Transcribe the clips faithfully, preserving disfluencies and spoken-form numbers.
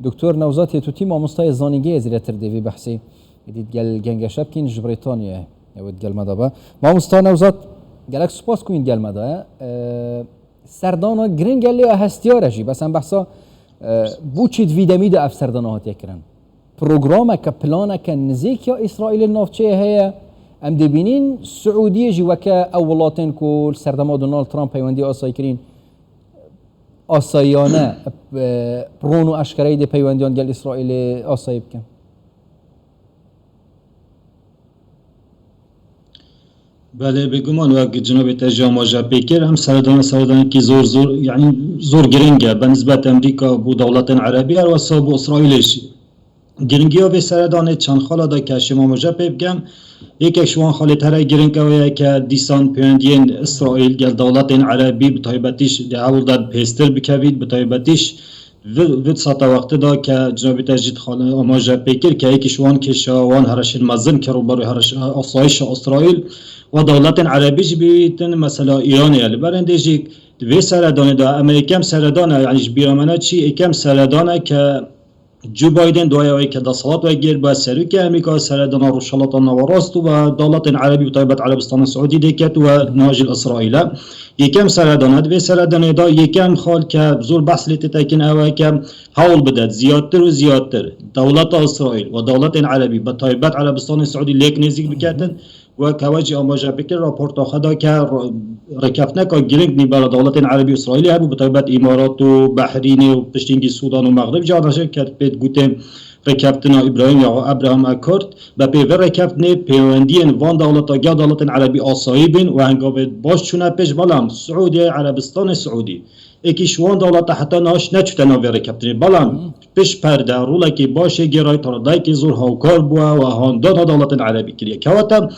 Doktor Newzat Yetûtî, mamostayê zanîngehê zêdetir dê vê behsê. Êdî digel Gengeşe bikîn, ji Brîtanyayê ew ê digel me de be. Mamosta Newzat, gelek spas ku yîn digel me de ye. E, serdana giring e lê ya hestiyar e jî. Bes em behsa, e, bo çi di vî demî de ev serdana hatiye kirin? Programeke, planeke nizîk ya Îsraîlê navçeyê heye. Em dê bînîn Siûdiyê jî weke ew welatên ku li serdema Donald Trump peywendiya asayî kirîn, asayiyane, e, ron û eşkereyî dê peywendiyan gel Îsraîlê asayî bikin. Belê, bêguman wek cinabê te jî amaje pê kir, em seredana seredanekî zor, zor, yanî zor giring e, be nisbet Amerîka bo dewletên Erebî, her wesa bo Îsraîlê jî. Giringiya vê seredanê çend xala de ke şêma amaje pê bikem, yekek ji wan xalê here giring ew ye ke dîsan pêwendiyên Îsraîl gel dewletên Erebî, bi taybetî jî di hewl de pêstir bikevît, bi taybetî jî vi, vi sata wextê de ke cinabê te jî dixwazin amaje pê kir, ke yekî ji wan kêşa wan hereşên mezin ke rûberû hereş, asayişa Îsraîl û dewletên Erebî jî bibîtin, mesela Îranê ye. Li berên dê jî di vê seredanê de, em ê yekem seredan e, yanî ji bîra me ne çi, yekem seredan e ke Joe Biden, duaya wê ke desthilat wegir, bûye serokê Amerîka, seredana Rojhilata Nawerast û ve dewletên Erebî, bi taybet Erebistana Siûdî dê ket û ve niha jî li Îsraîl e. Yekem seredan e, di vê seredanê de yekem xal ke zor behs lê tê tekin ew e ke hewl bidet ziyadtir û ziyadtir dewleta Îsraîl û dewletên Erebî, bi taybet Erebistana Siûdî lêk nêzîk biketin. Wek hewe jî amaje pê kir, raporta xwe da ke ro-, rêkeftineka giring nîbera dewletên Erebî û Îsraîlê hebû, bi taybet Îmarat û Behrînê û piştî hingî Sûdan û Mexrib jî, arnaşek ket pê digotê rêkeftina Îbrahîm ya Abraham Accord. Be pê vê rêkeftinê pêwendiyên van dewleta gel dewletên Erebî asayî bîn û hengavê baş çûne pêş, belam Siûdî, Erebistanê Siûdî, êkî ji wan dewleta heta niha jî neçûte navê rêkeftinê. Belam pişt perde rolekî baş ê gêrayî, taradayekî zor hawkar bûye û ehandana dewletên Erebî kiriye. Kewata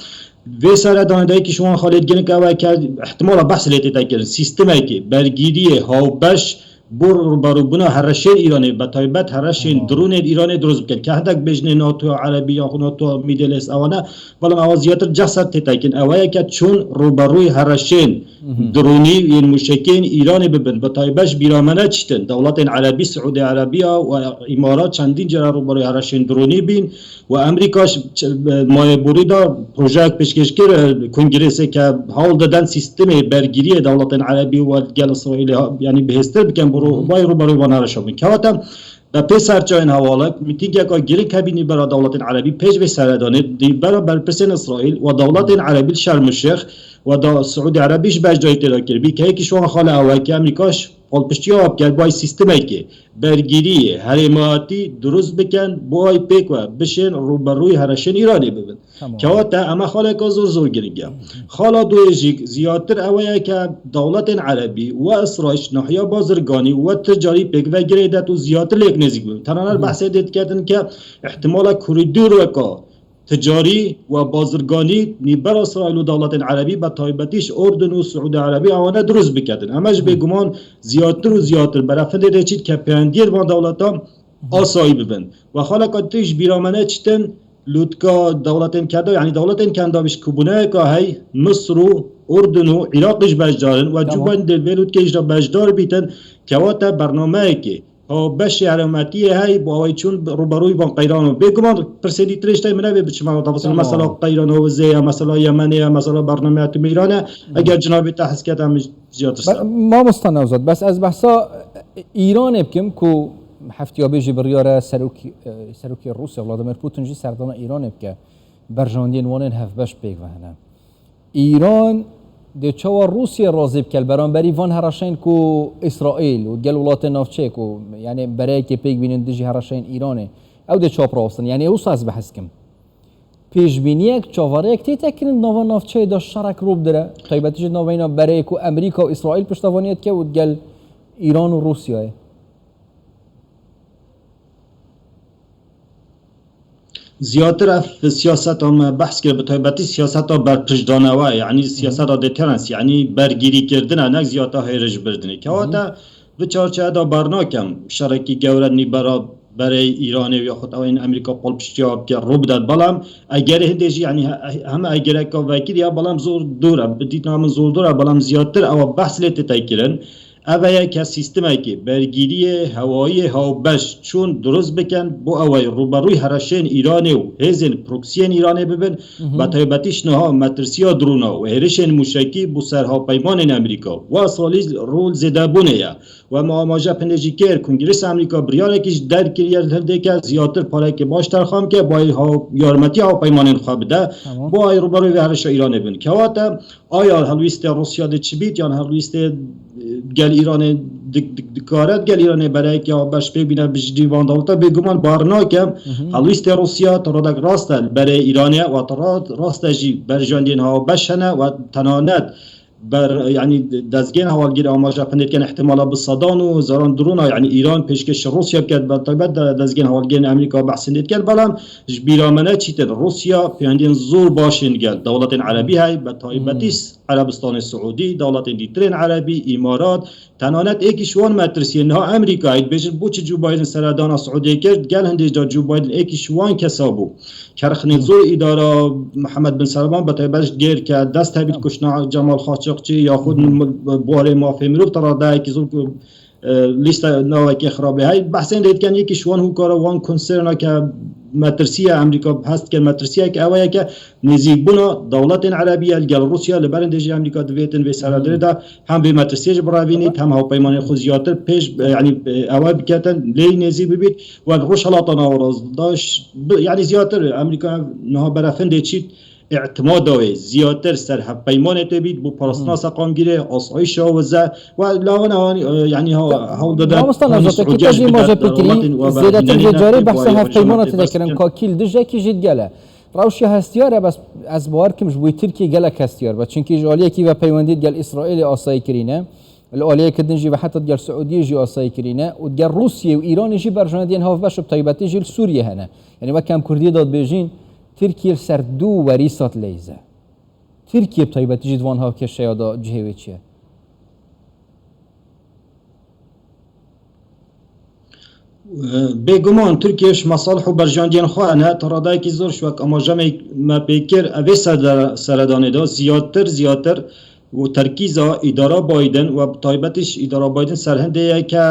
vê seredanê de yekî ji wan xalê giring ew e ke ihtimala behs lê tête kirin. Sîstemekê bergîriyê hawbeş bo rûberûbûna hereşên Îranê, be taybet hereşên dronên Îranê dirust bikin. Ke hindek bêjinê NATO Erebî ya xwe NATO Middle East ewane, belam ewa ziyadtir cehsed tête kirin. Ewe ye ke çûn rûberûyê hereşên dronî yên mûşekên Îranê bibin. Bi taybet ji bîra me neçîtin. Dewletên Erebî, Siûdî Erebiya û Îmarat çendîn cara rûberûyê hereşên dronî bîn. Û Amerîka ji, ç-, mayê borî de projeyek pêşkêş kir, e, kongresê ke hewl diden sîstemê bergiriyê dewletên Erebî û gel Îsraîlê ha-, yanî bihêztir bikin bo rû-, vay rûberûyê van hereşa bin. Kewata be pê serçeyên hevalek, mîtîngeka giring hebî nîbera dewletên Erebî pêş vê seredanê, nîbera berpirsên Îsraîl û dewletên Erebî li Şerm el Şêx û da Siûdî Erebî jî beşdarî tê de kiribî. Ke yekî ji wan xala ew e ke Amerîka jî palpiştiya bike, bi wayî sîstemekê bergiriyê, herêmayetî dirust bikin, bi wayî pêk ve bişên rûberûyê hereşên Îranê bibin. Tamam. Kewata eme xaleka zor zor giring e. Xala doyê jî ziyadtir ew ye ke dewletên Erebî we Îsraîl ji nahiya bazirganî we ticarî pêk ve girê det û ziyadtir lêk nêzîk bibin. Tenaner behsê dê diketin ke ihtimala korîdoreka ticarî û bazirganî nîbera Îsraîl û dewletên Erebî, be taybetî ji Urdun û Siûdî Erebî, ewane dirust biketin. Eme ji bêguman ziyadtir û ziyadtir berefindê dê çît ke pêwendiyên van dewletan asayî bibin. Û xaleka tê ji bîra me neçîtin, lûtka dewletên kenda, yanî dewletên kenda bi ji kubûneyeka hey Misir û Urdun û Iraqê jî beşdar in. Û Joe Biden dê vê lûtkê jî de beşdar bîtin, kewata bernameyekê ha beşê herêmetiyê hey, bo awayî çûn rûberûyî van qeyran û bêguman pirsê dîtirê ji tey min nebe biçime, tafasîl mesela qeyran Hewizê ye, mesela Yemenê ye, mesela bernameya atomê Îran e. Eger cinabê te hez ket, em ziyadtir ser. Mamosta Newzat, bes ez behsa, e, Îranê bikim ku heftiyabê jî biryar e serokî, e, serokê Rûsya Vladimir Putin jî serdana Îranê bike. Berjandiyên wan ên hevbeş pêk ve hene. Îran dê çawa Rûsya razî bike li beramberî van hereşeyên ku Îsraîl û gel welatên navçeyê ku, yanî bereyekê pêk bînin dijî hereşeyên Îranê? Ew dê çawa birawestin? Yanî wisa ez behs kim. Pêşbîniyek, çavareyek tête kirin di nava navçeyê de şerek rû bidire? Taybetî jî di navbeyna bereyê ku Amerîka û Îsraîl piştevaniyê dike û digel Îran û Rûsyayê. Ziyadtir ev siyaseta me behs kir, bi taybetî siyaseta berpiştdanawe, yanî siyaseta deterrence, yanî bergirîkirin e, ne ziyadta hêriş birdinê. Kewata bi çarçeya da bernakem şerekî gewre nîbera berê Îranê û yaxud ew ên Amerîka palpiştiya bike rû bidet. Belam egerê hindê jî, yanî he-, heme egereka vekirî ya, belam zor dûr e, bi dîtina min zor dûr e, belam ziyadtir ewa behs lê tête kirin. Ev e ke sîstemekê bergîriyê hewayî hawbeş çûn dirust bikin, bo ew ê rûberûyî hereşên Îranê û hêzên proksiyên Îranê bibin, bi taybetî ji niha metirsiya drona û hêrişên mûşekî bo ser hawpeymanên Amerîka û Îsraîlî rol zêdebûnê ye. Wek me amaje pindê jî kir, Kongresa Amerîka biryarekî ji derkiriye li hindê ke ziyatir parekê baş terxan bike, bo ew haw-, yarmetiya hawpeymanên xwe bide, Tamam. bo ew rûberûyê vê hereşa Îranê bin. Kewate, aya helwîstê Rûsya dê çi bît, yan helwîstê, e, gel Îranê dik-, dik-, dikare, gel Îranê berek ya beş pê bîne bi jidî van dewleta bêguman bar nake. Helwîstê Rûsya taradek rast e li berê Îranê, wa tara-, rast e jî berjandiyên hawa beş hene, wa tenanet ber, yanî dezgehên hewalgirî amaje pindê dikin, ihtimala bi sedan û hezaran drona, yanî Îran pêşkêş Rûsya biket, bi taybet de dezgehên hewalgirên Amerîka behsên lê dikin, belam ji bîra me neçîtin. Rûsya pêwendiyên zor başên gel dewletên erebî hey, bi taybetî Erebistanê Siûdî, dewletên dîtirên erebî, Îmarat, tenanet êkî ji wan metirsiye. Niha Amerîkayê dibêjin, bo çi Joe Biden seredana Siûdiyê kir, gel hindê de Joe Biden êkî ji wan kesa bû. Kerxinê zor îdara Mihemed bin Selman bi taybet gêr ke dest hebî kuştina Cemal Xaçiqçî yaxud buharê mafê mirov, te radayekî zor ku, e, lîsta navekê xirabê hey. Behsên lê dikin, yekî ji wan hûkara wan konserna ke metirsiye Amerîka hest dike, metirsiyeke ew ye ke nêzîkbûna dewletên erebî ye li gel Rûsya, li ber hindê jî Amerîka divêtin vê seredinê de hem vê metirsiyê ji birevînît, hem hawpeymanên xwe ziyatir pêş, e, yanî, e, ewe biketin, lê nêzîk bibît. Wek Rojhelata Nawerast da ş-, bi-, yanî ziyatir Amerîka niha berefindê çît îtimada wê ziyatir ser hevpeymanê tê bît, bo parastina seqamgirê, asayişa wize we lawena, e, yanî ha-, hewl dide Mamosta hanî Nevzat, Siûdiya ji bide dewletin we zêdetir vê carê behsa hevpeymana tê de kirin, ka kî li dijekî jî digel e. Rewşa hestiyar e, bes ez bawer kim ji bo Tirkiyê gelek hestiyar be. Çunkî ji aliyekî ve peywendî digel Îsraîlê asayî kirîne. Li aliyeke din jî ve heta digel Siûdiyê jî asayî kirîne û digel Rûsiyê û Îranê jî berjandiyên hevbeş û bi taybetî jî li Sûriyê hene. Yanî wek em Kurdî de dibêjin, Tirkiye li ser du werî sed leyze. Tirkiye bi taybetî jî di van hevkêşeya de cihê wê çi ye? Bêguman Tirkiye ji mesalih û berjandiyên xwe hene, ta radayekî zor ji wek amaje me, me pê kir, ev ê serde-, seredanê de ziyatir, ziyatir û terkîza îdara Biden we bi taybetî ji îdara Biden ser hindê ye ke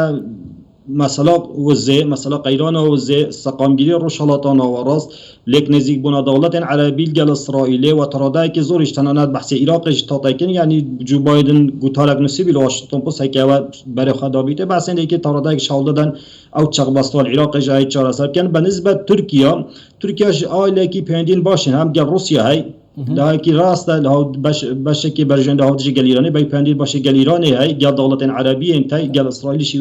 mesela wizê, mesela qeyrana wizê, seqamgirî Rojhelata Nawerast, lêk nêzîkbûna dewletên erebî li gel Îsraîlê we ta radayekî zor, ji tenanet behsê Iraqê jî tate kirin, yanî Joe Biden gotarek nusîbî li Washington Post heke we berê xwe dabîte, behsên lêkê ta radayek ji hewl diden ew çeqbesta li Iraqê jî hey çareser bikin. Bi nisbet Tirkiye, Tirkiye ji ailekî pêwendiyên baş in, hem gel Rûsya hey, Hı hı. Lehekî rast e, li haw-, beş-, beşekî berjên li haw dijî gel Îranê, bey pêwendiyên başê gel Îranê hey, gel dewletên erebî yên tey, gel Îsraîlî jî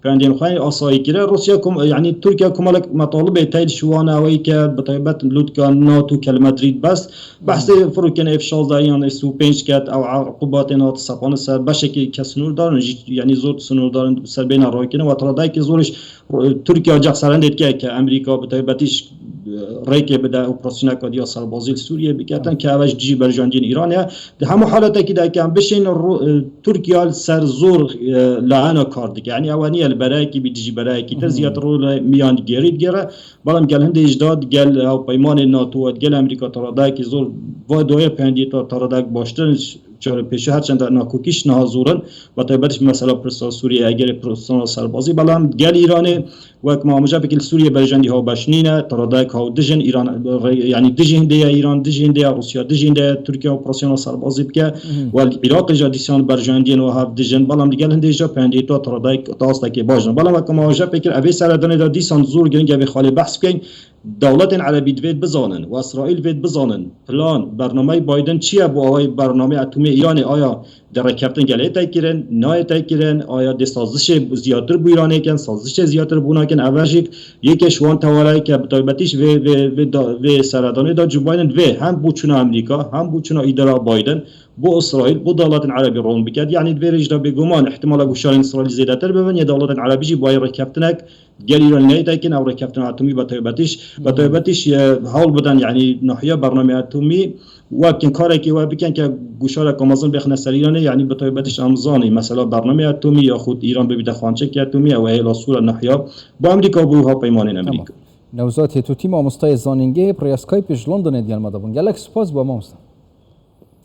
pêwendiyên xwe asayî kire. Rûsya kom-, yanî Tirkiye komelek metalibê tey ji wan ew ê ke bi taybet lûtka NATO kilometrî bes. Behsê firokên F şazdeh yan S û pênc ket, ew uqubatên hat sepanî ser beşekî ke sinûrdar in, jî yanî zor sinûrdar in ser bêhna rawêkirin. Weta radayekî zor iş Tirkiye ceh serendê dike ke Amerîka bi taybetî ji, e, rêkê bide operasyoneka diya serbazî li Sûriyê biketin, ke ev ji dijî berjandiyên Îranê ye. Di hemû haletekî de ke em bişên Ru-, e, Tirkiye li ser zor, e, lehena kar dike. Yanî ew niye li bereyekî bî dijî bereyekî tir, ziyat rol miyan digêrî digêre. Belam gel hindê jî da digel hevpeymanên NATO û digel Amerîka ta radayekî zor va doye pêwendiyê ta, ta radayek baştir. Çare pêşî her çend nakokîş niha zor in, bi taybet ji mesela pirsa Sûriyê, egerê pirsa serbazî, belam gel Îranê wek me amaje bike li Sûriyê berjandî haw beş nîne, ta radayek haw dijin Îran, re-, yanî dijî hindê ye Îran, dijî hindê ye Rûsya, dijî hindê ye Tirkiye operasyona serbazî bike, Hı hı. we li Iraqê jî dîsan berjandiyên we hev dijin, belam digel hindê jî pêwendiyê ta, ta radayek ta astekê baş in. Belam wek me amaje pê kir, ev ê seredanê de dîsan zor giring e vê xalê behs bikeyn. Dewletên erebî divêt bizanin û Îsraîl divêt bizanin plan, bernameyê Biden çi ye bo awayî bernameyê atomê Îranê, aya di rêkeftin gelê tê kirin, nayê tê kirin, aya dê sazişê ziyatir bo Îranê kin, sazişê ziyatir bo nakin, ev jî yekê ji wan tewareyê ke bi taybetî ji vê, vê, vê da-, vê seredanê de Joe Biden divê hem bo çûna Amerîka, hem bo çûna îdara Biden, bo Îsraîl, bo dewletên erebî ron biket. Yanî di vê rê jî de bêguman ihtimala goşarên Îsraîlî zêdetir bibin, yê dewletên erebî jî bi wayî rêkeftinek gel Îranê neyê tekin ew rêkeftina atomî bi taybetîş, bi taybetîş, e, hewl bidin, yanî nahiya bernameyê atomî wek karekê we bikin ke goşareka mezin bêxine ser Îranê, yanî bi taybetîş em zanî, mesela bernameyê atomî yaxud Îran bibîte xwançekê atomî, ew hêla sor e nahiya bi Amerîka û bi hevpeymanên Amerîka. Tamam. Newzat Hêtûtî, mamostayê zanîngehê, bi rêya Skypeê ji Londonê digel me de bûn. Gelek spas bo mamosta.